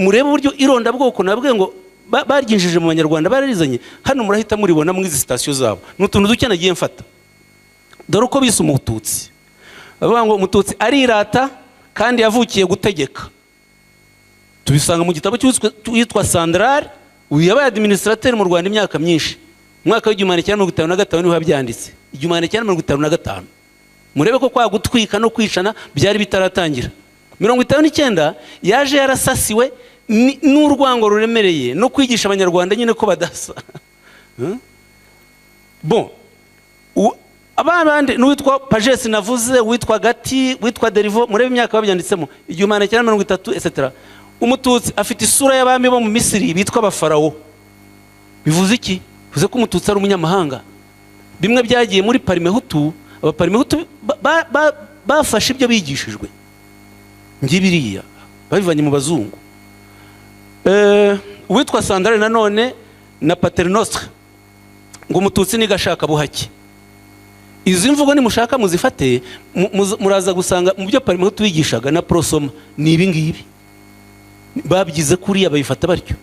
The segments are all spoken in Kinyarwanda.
Murebe uburyo irondabwoko nabwiye ngo baryinjije mu Banyarwanda, bararizanye. Hano murahita muribona muri izi citations zabo. Ni utuntu duke nagiye mfata. Dore uko bise Umututsi. Bavuga ngo Umututsi arirata kandi yavukiye gutegeka. Tubisanga mu gitabo cy'uwitwa Sandrart. Uyu yabaye administrateur mu Rwanda imyaka myinshi. Mu mwaka w'1955 niho yabyanditse, 1955. Murebe ko kwa gutwika no kwicana byari bitaratangira. 59 yaje yarasasiwe n'urwango ruremereye no kwigisha Abanyarwanda nyine ko badasa. Bon, abandi n'uwitwa Pagès navuze, witwa Gati, witwa Derivaux, murebe imyaka babyanditsemo, 1930, etc. Umututsi afite isura y'abami bo mu Misiri bitwa Abafarawo. Bivuze iki? Bivuze ko Umututsi ari umunyamahanga. Bimwe byagiye muri Parimehutu. Abaparimehutu bafashe ibyo bigishijwe ngibiriya, babivanye mu bazungu. Uwitwa Sandrart nanone na Paternostre ngo Umututsi ni gashakabuhake. Izi mvugo nimushaka muzifate, muraza gusanga mu byo Parimehutu bigishaga na Aprosoma ni ibi ngibi babyize kuriya, babifata batyo.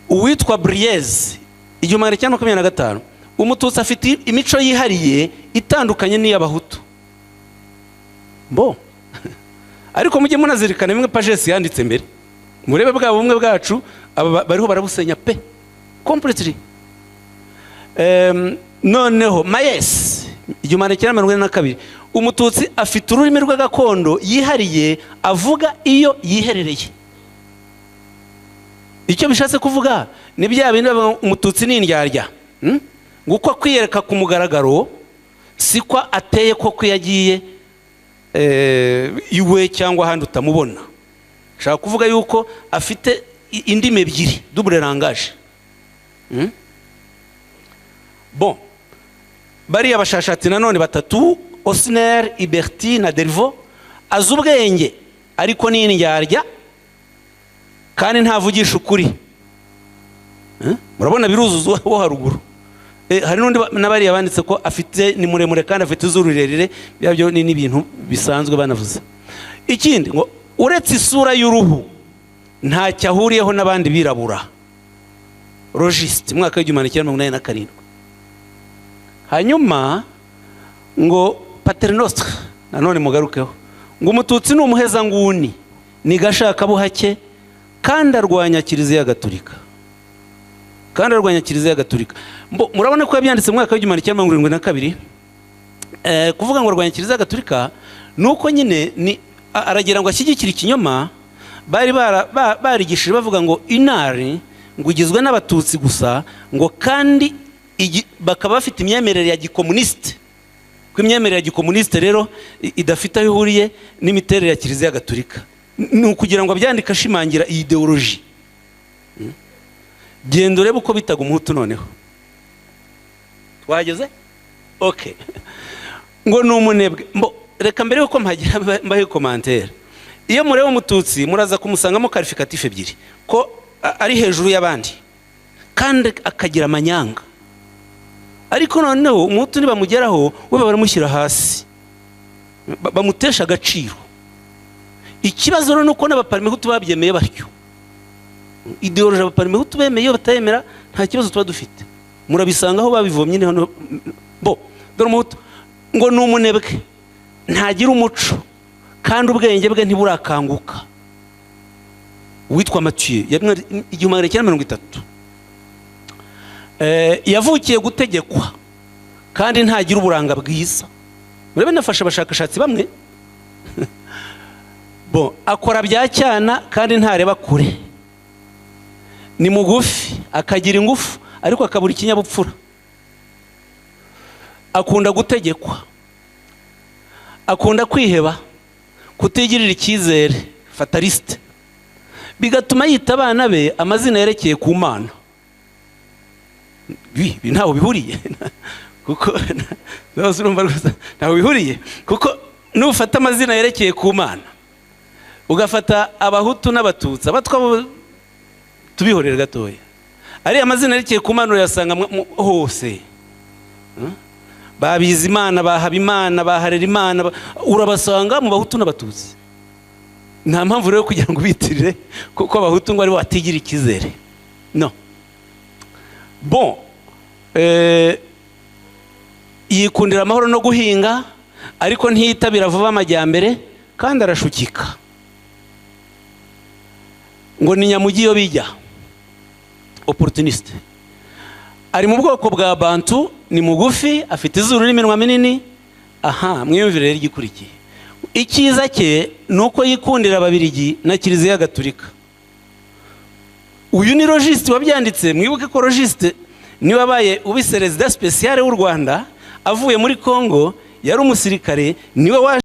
Uwitwa Bries, 1925, Umututsi afite imico yihariye itandukanye n'iy'Abahutu. Bo ariko mujye munazirikana bimwe Pagès yanditse mbere. Murebe bwa bumwe bwacu, aba bariho barabusenya pe, completely. Noneho Maes, 1942, Umututsi afite ururimi rwe gakondo yihariye avuga iyo yiherereye. Icyo bishatse kuvuga ni bya bindi bavuga ngo Umututsi ni indyarya. Ngo uko kwiyereka ku mugaragaro siko ateye koko iyo agiye iwe cyangwa ahandi utamubona. Nshaka kuvuga yuko afite indimi ebyiri, double langage. Bon, bariya bashakashatsi nanone batatu, Haussener, Huberty na Derivaux, azi ubwenge ariko ni indyarya kandi ntavugisha ukuri. Eh? Murabona biruzuza wo haruguru. Hari n'undi n'abariya banditse ko afite, ni muremure kandi afite izuru rirerire. Bya byo ni n'ibintu bisanzwe banavuze. Ikindi ngo uretse isura y'uruhu ntacyo ahuriyeho n'abandi birabura, Rogiest, mu mwaka w'1987. Hanyuma ngo Paternostre nanone mugarukeho, ngo Umututsi ni umuhezanguni, ni gashakabuhake kandi arwanya Kiliziya Gatolika, kandi arwanya Kiliziya Gatolika. Murabona ko yabyanditse mu mwaka w'1972. Kuvuga ngo arwanya Kiliziya Gatolika ni uko nyine ni aragira ngo ashyigikire ikinyoma bari barigishije, bavuga ngo UNAR ngo igizwe n'Abatutsi gusa, ngo kandi bakaba bafite imyemerere ya gikomunisite, ko imyemerere ya gikomunisite rero idafite aho ihuriye n'imiterere ya Kiliziya Gatolika. Ni ukugira ngo abyandike ashimangira iyi idéologie. Genda urebe uko bitaga Umuhutu. Noneho twageze, okay, ngo ni umunebwe. Reka mbere yuko mpagira mbahe commentaire. Iyo mureba Umututsi muraza kumusangamo qualificatif ebyiri, ko ari hejuru y'abandi kandi akagira amanyanga. Ariko noneho Umuhutu nibamugeraho we baramushyira hasi, bamutesha agaciro. Ikibazo rero ni uko n'Abaparimehutu babyemeye batyo. Idéologie Abaparimehutu bemeye, iyo batayemera nta kibazo tuba dufite. Murabisanga aho babivomye ni hano. Bo dore Umuhutu ngo ni umunebwe, ntagira umuco kandi ubwenge bwe ntiburakanguka. Uwitwa Mathieu, 1930, yavukiye gutegekwa kandi ntagira uburanga bwiza. Murebe nafashe abashakashatsi bamwe. Bo akora bya cyana kandi ntareba kure, ni mugufi, akagira ingufu ariko akabura ikinyabupfura, akunda gutegekwa, akunda kwiheba, kutigirira icyizere, fataliste, bigatuma yita abana be amazina yerekeye ku Mana. Ibi ntaho bihuriye, kuko rwose urumva rwose ntaho bihuriye, kuko nufata amazina yerekeye ku Mana, ugafata Abahutu n'Abatutsi, Abatwa bo tubihorere gatoya, ariya mazina yerekeye ku Mana urayasanga hose. Ba Bizimana, ba Habimana, ba Harerimana, urabasanga mu Bahutu n'Abatutsi. Nta mpamvu rero kugira ngo ubitirire kuko Abahutu ngo aribo batigira icyizere. No bon, yikundira amahoro no guhinga, ariko ntiyitabira vuba amajyambere, kandi arashukika. Ngo ni nyamujyi iyo bijya, opportuniste. Ari mu bwoko bwa Bantu, ni mugufi, afite izuru n'iminwa minini. Aha mwiyumvire rero igikurikiye: icyiza cye ni uko yikundira Ababirigi na Kiliziya Gatulika. Uyu ni Logiest wabyanditse. Mwibuke ko Logiest niwe wabaye vice-président spécial w'u Rwanda avuye muri Congo, yari umusirikare, niwe waje.